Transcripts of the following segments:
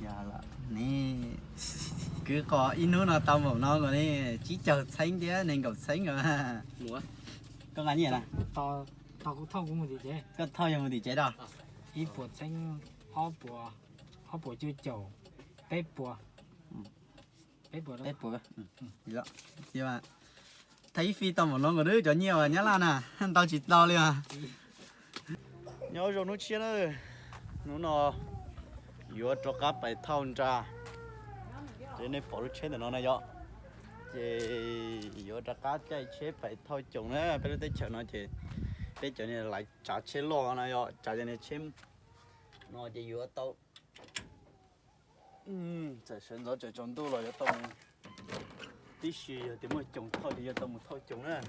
Yog lawm ne, kwv qos ib hnub no tau npaum no nkaus ne, tsib caug txheeb thiab nees nkaum txheeb nkaus. Koj nqa nyiaj na? Tau, kuv thauj kuv mus tim tsev. Koj thauj yog mus tim tsev da? Ib puas txheeb, ob puas, ob puas cuaj caum, peb puas. Peb puas, peb puas. Thauj ib fij tau npaum no nkaus, cov nyiaj uas nyab laj na, ntau tsis tau li os. Nyob zoo hnub tshiab na, hnub no yuav rov qab pais thauj nra. Ces nej pom lub tsheb ntawm no na yom, ces yuav rov qab caij tsheb pais thauj coom na. Peb lub teb chaws no ces peb cov niag laiv tsav tsheb loj na yom, tsav cov niag tsheb no ces yuav tau, txawm sawv ntxov tsaus ntuj los yuav tau mus, tib si yog tias muaj coom thauj ces yuav tau mus thauj coom na.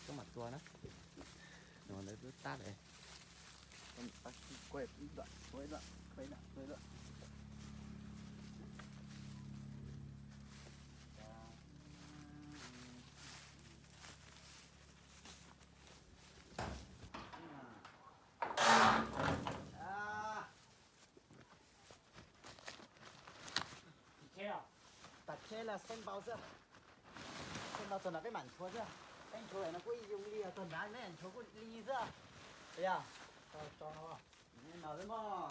Koj mam tua na. No lawv lub tab lawm. Koj mam tab ib dam, tua ib dam, tua ib dam, tua ib dam. Tam kheb los xeeb npau xwb. Xeeb npau txog nrad peb mam nchuav xwb. Peb nchuav no kuj ib yooj li, txog nrad peb nchuav kuj li xwb. Yog. No xwb mog.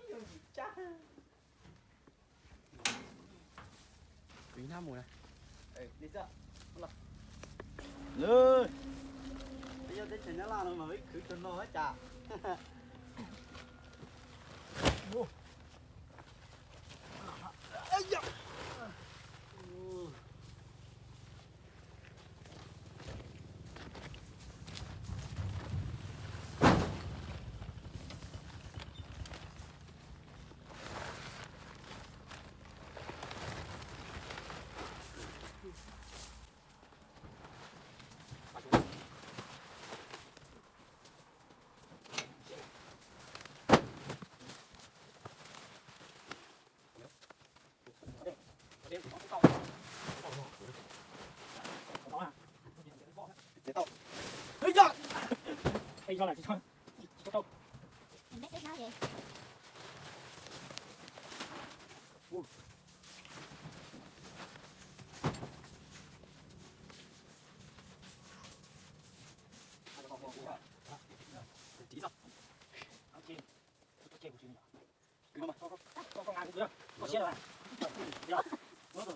Yooj yim tsab. Ib hnab mus na. Li xwb. Peb nyob teb chaws Nyab Laj no mas peb khwv tau no cas. Oj, muab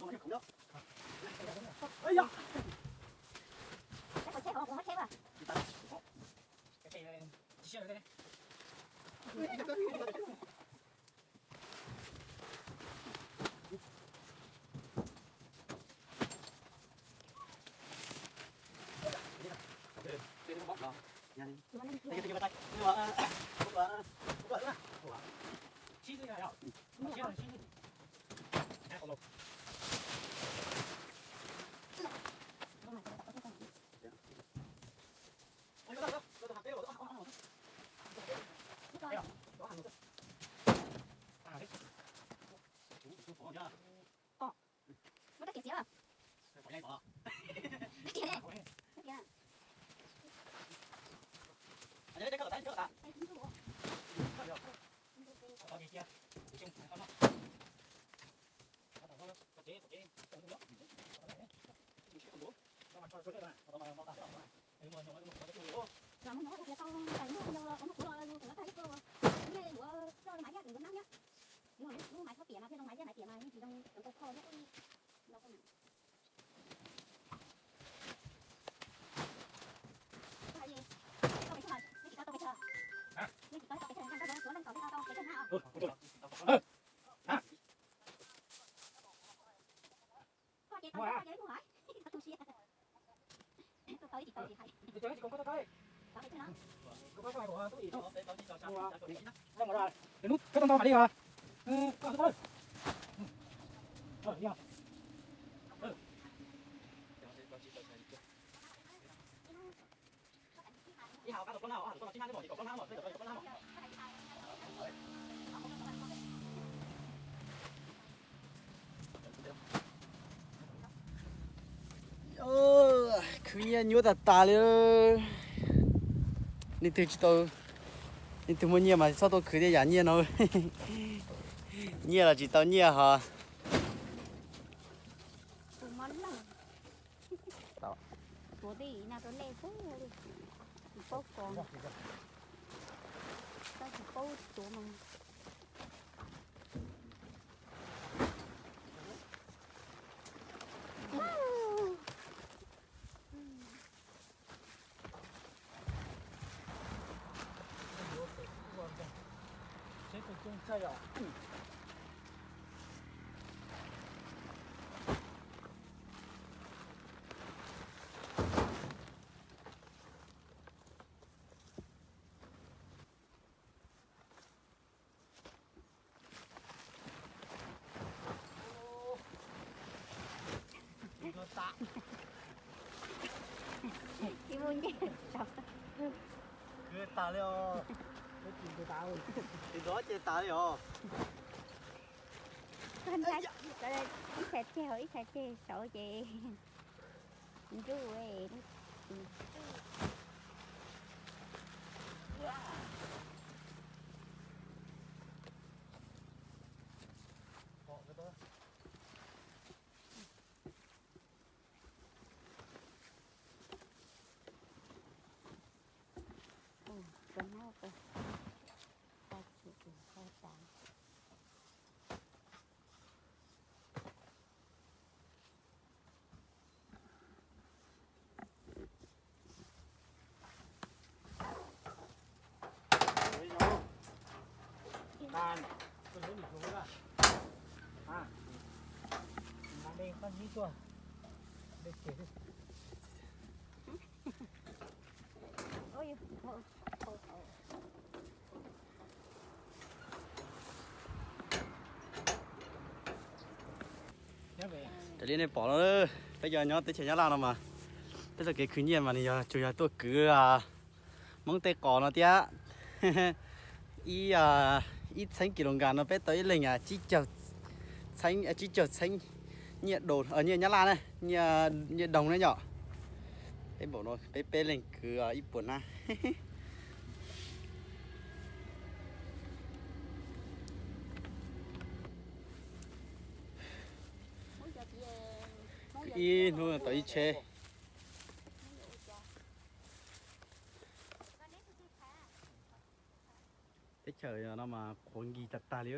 rab kiav txiav. Rab kiav ne. Los muab nyob tias tau tais muag yog los muab kuv los yus kuv los tag ib koj, nej yuav coj maiv thiab kuv nab thiab. Yus lub maiv txhob piam mas thiaj zoo maiv thiab, maiv piam mas yeej tsis zoo, cov tau kho thiab. Hnub koj tau tau mam li os. Khwv nyiaj nyuaj tas tas li. Leej twg tsis tau, leej twg muaj nyiaj mas txhob tuaj khwv tej yam nyiaj no. Nyiaj los tsis tau nyiaj hos. Tuav tej no rau nej xwb, tsis paub kov, tsis paub tuav mas. Khwv tas li os. Ib nrov ces tas li os. Ib txhais ceg, ib txhais ceg saud ces nruj. Raws li nej pom no, peb cov nyob teb chaws Nyab Laj no mas, peb txoj kev khwv nyiaj mas nws yog tsuas yog tuaj kwv Hmoob tej qos no thiab. Ib, ib txheeb kis lus nkas no peb tau ib leeg tsib caug txheeb, tsib caug txheeb nyiaj, nyiaj Nyab Laj na, nyiaj doos na yom. Peb npaum no peb peb leeg kwv ib puas hnab. Ib hnub tau ib tsheb. Teb chaws no mas qhuav nkig tag tag li.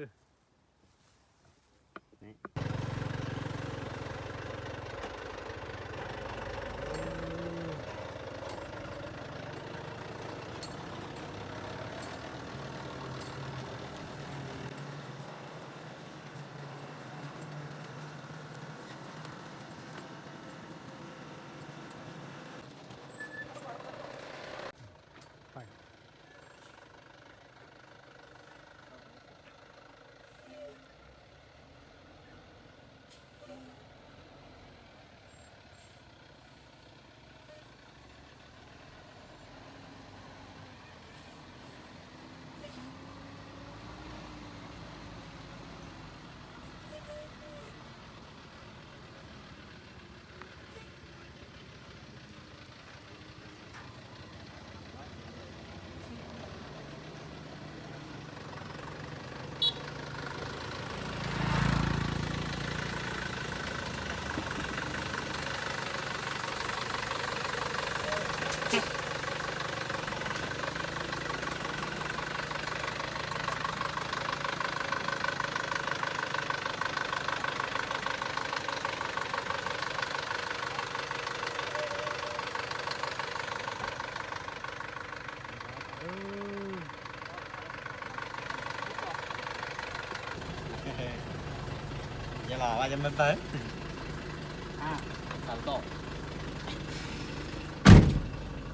Los va cov me pawg.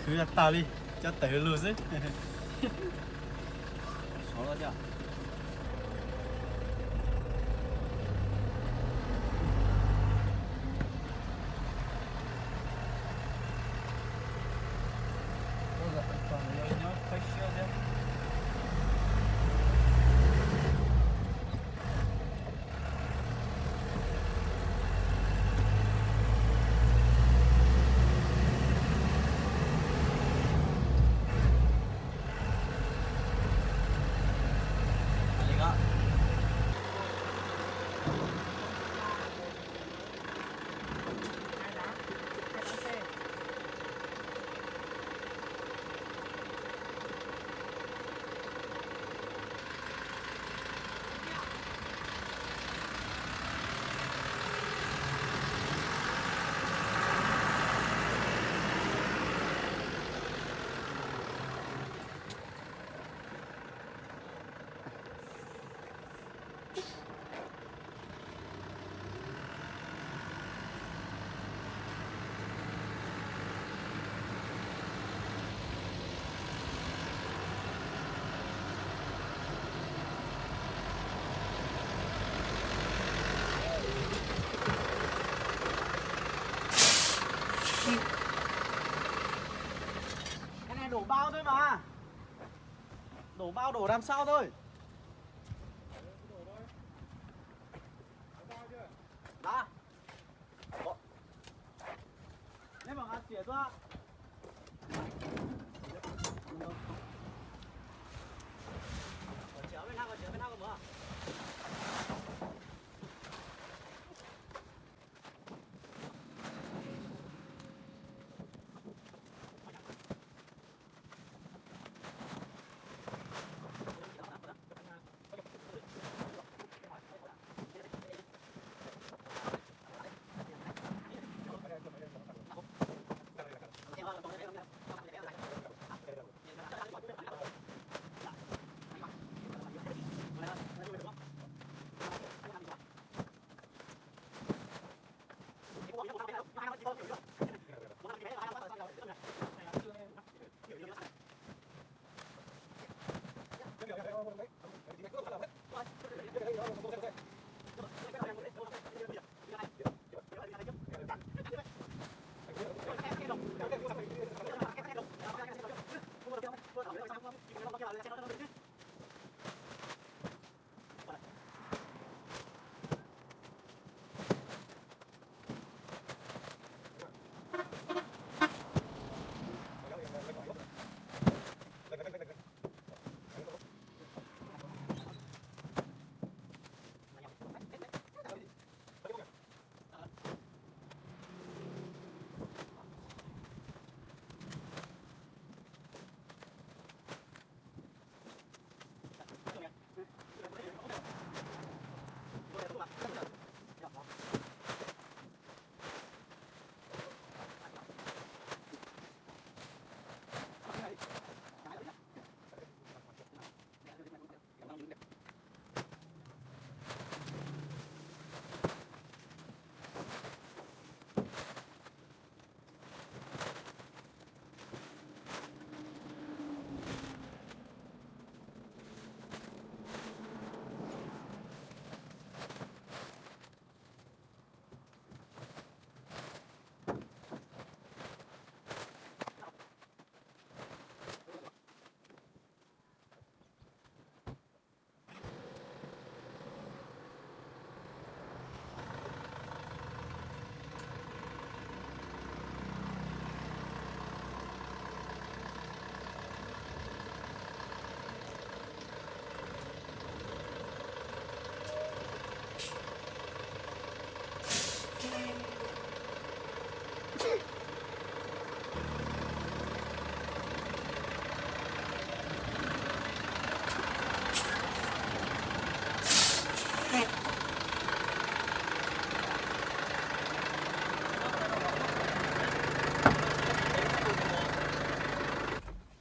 Khwv tag li, cov tawm lug xwb. Cái này đổ bao thôi mà. Đổ bao đổ đằng sau thôi. Đó. Ủa? Nếu mà ngã chĩa qua. Chĩa bên hông, chĩa bên hông mà.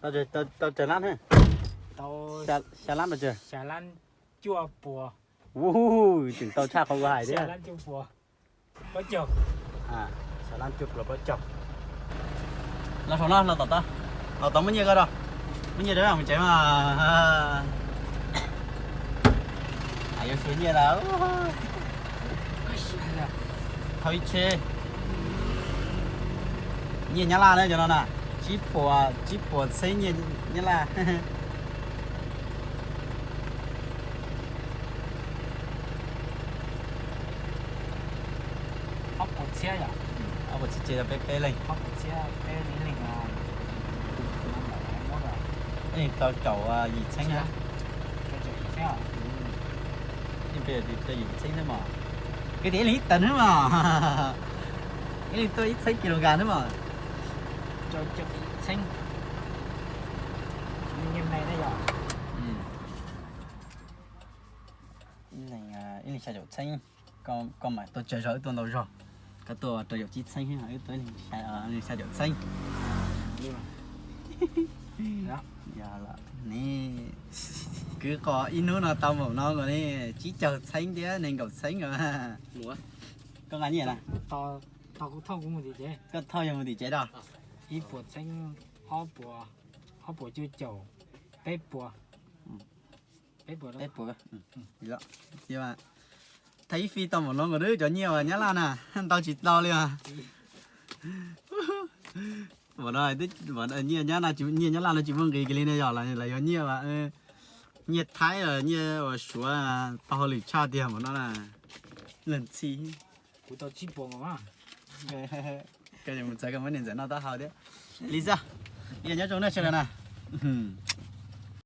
Tau, tau, tau tsawg lab ne? Tau xya, xya lab no tsawg? Xya lab cuaj puas. Ua, tseem tau tshaj qhov kuv hais thiab. Xya lab cuaj puas plaub caug. Los saum no los tom tod, los tod muaj nyiaj koj rau, muaj nyiaj rau mus tsev mas. Yuav xu nyiaj lawm. Thauj ib tsheb. Nyiaj Nyab Laj na cov no na, tsib puas, tsib puas txheeb nyiaj Nyab Laj. Ob puas txhiab yom? Ob puas txhiab ces peb peb leeg. Ob puas txhiab peb leeg. Ib leeg tau caum yim txheeb na. Caum yim txheeb thiab mas. Kwv tij ib leeg ib tawm na mas. Ib leeg tuaj ib txheeb kis lus nkas na mas. Caum yim txheeb. Nyiaj me na yom? Ib leeg xya caum txheeb. Koj mam tuaj tsawg zog wb tuaj ntau zog. Koj tuaj rau caum tsib txheeb, wb tuaj xya caum txheeb. Kwv qos ib hnub no tau npaum no nkaus ne, tsib caug txheeb thiab nees nkaum txheeb os. Koj nqa nyiaj na? Koj thauj yog mus tim tsev rau? Ib puas txheeb, ob puas, ob puas cuaj caum, peb puas. Peb puas, thaij ib fij tau npaum no nkaus cov nyiaj uas Nyab Laj na, ntau tsis tau li os. Nyiaj Nyab Laj, nyiaj Nyab Laj no tsis muaj nqis kiag li ne, yog lawv yog nyiaj, nyiaj Thaib los nyiaj uas Suav tau hauj lwm tshaj tiag npaum no na. Leej txhij. Kuv tau tsib puas nkaus mas. Koj yuav mus txog koj muab niam ntxawm noj taub hau thiab. Li xwb, yog nyob zoo nej sawv daws na.